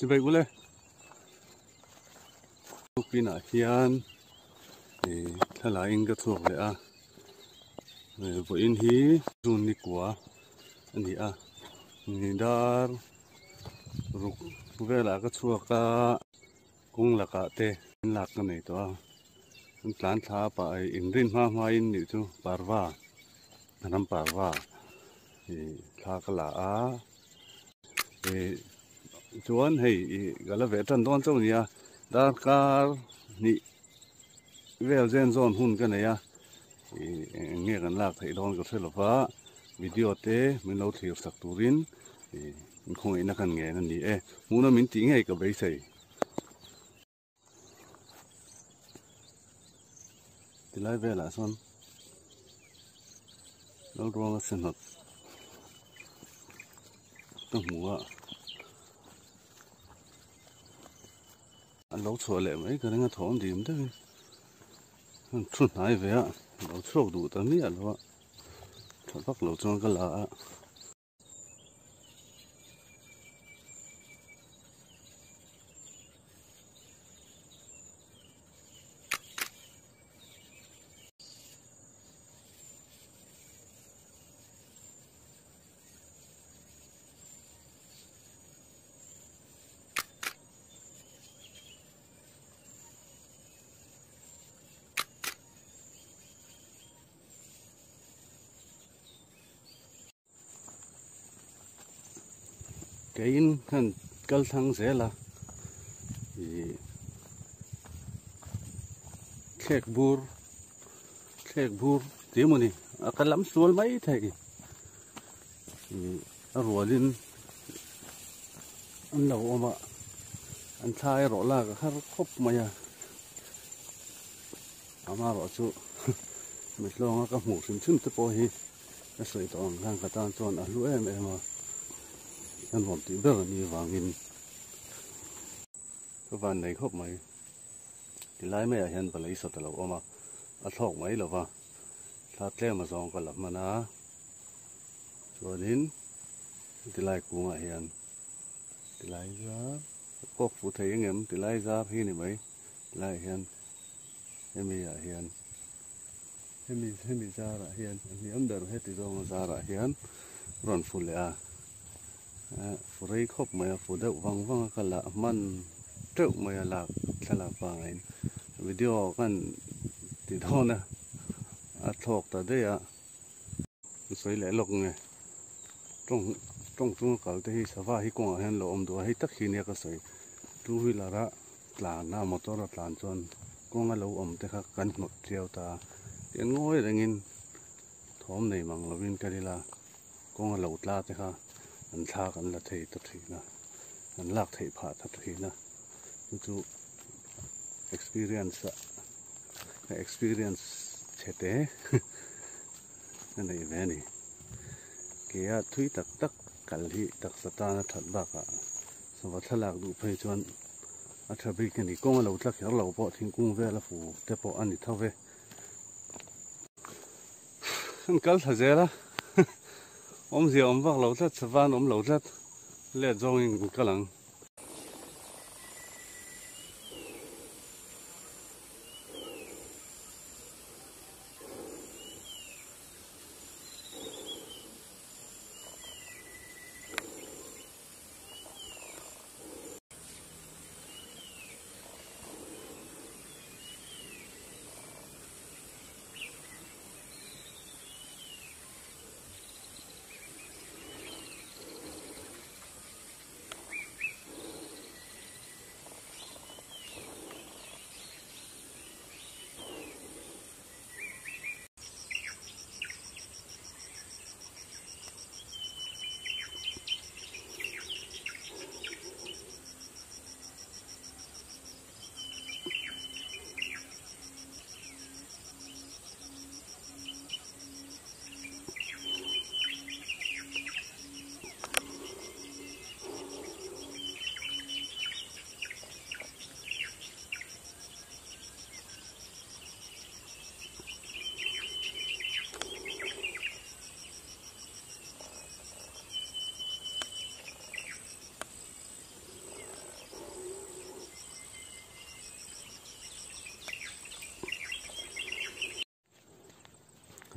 Chibai ule. Tukinah hian thlalaiin ka chhuak leh a, vawiin hi June ni kua a ni a, ni dar ruk velah ka chhuak a, kawng lakah te in lak ka nei tawh a, an tlan thla pah a inrin hma hmain nih chu parva ram parva ih thla ka la a. Ih chuan hei ih ka la ve tan dawn chauh a ni a darkar hnih vel zen zawn hun ka nei a ih eng nge kan lak theih dawn ka hre lo va video te min lo thlir sak turin ih khawngaihna kan ngen a ni e hmuhna min tih ngei ka beisei. Tilai velah sawn Lalruanga se hnawt ka hmu a a lo chhuah leh mai ka ring a thawm dim deuhin an thu hnai ve a a lo chhuak duh ta miah lo a tha vak lo chuan ka la a. Keiin khan kal thlang zel a ih thlek bur thlek bur tih emaw ni a ka lam sual mai thei ih a rualin an lo awm a an thla erawh lak a har khawp mai a amaherawh chu mitlawnga ka hmuh hrim hrim te pawh hi. Ka sawi tawh ang khan ka tan chuan a hlu em em a, ka nuam tih ber a nih vangin ka van nei khawp mai. Tilai maiah hian balei sawt a lo awm a, a thlawk mai lo va, thla tlem a zawng ka la hman a, chuanin tilai kungah hian tilai zar kawk fuh thei engem tilai zar hi ni mai tilaiah hian hemi ah hian. Hemi hemi zarah hian a hniam ber heti zawnga zarah hian rawn fu leh a fu rei khawp mai a fu deuh vang vang a ka lah hman teuh mai a lak thlalak vangin video kan ti dawn a a thlawk ta daih a sawi leh lawk nge tawng tawng chunga kal te hi sava hi kawngah hian lo awm duh a hei tak hi nia ka sawi two wheeler a. Tlan a motor a tlan chuan kawng a lo awm te kha kan hnawt chiau ta a tiang ngawi rengin thawm nei mang lovin ka ril a kawng a lo tla te kha an thla kan la thei ta thin a an lak theih phah ta thin a chu chu experience ah ka experience chhe te ka neih ve a ni ke a thui tak tak kal hi taksa tana that bakah sava thlalak duh phei chuan a tha bik a ni kawng a lo tla kher lo pawh thingkung vel a fu te pawh a ni tho ve an kal thla zel a awmzia awm vak lo tlat sava an awm lo tlat let zawngin kan kal ang.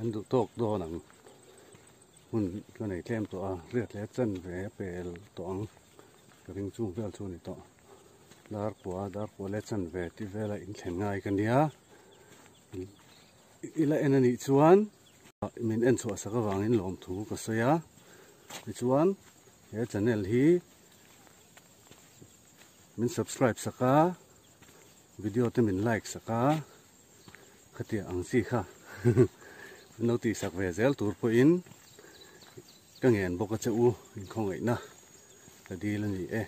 An duh tawk dawn ang. Hun ka nei tlem tawh a, riat leh chan ve pel tawh ang. Ka ring chung vel chu a ni tawh. Dar kua, dar kua leh chan ve tih vela inthlen ngai ka nia. Ila en a nih chuan min en chhuah sak avangin lawmthu ka sawi a. Tichuan he channel hi min subscribe sak a, video te min like sak a, khatia ang chi kha min lo tihsak ve zel tur pawhin ka ngen bawk a che u inkhawngaihna ka dil a ni e.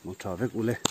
Mawtha vek ule.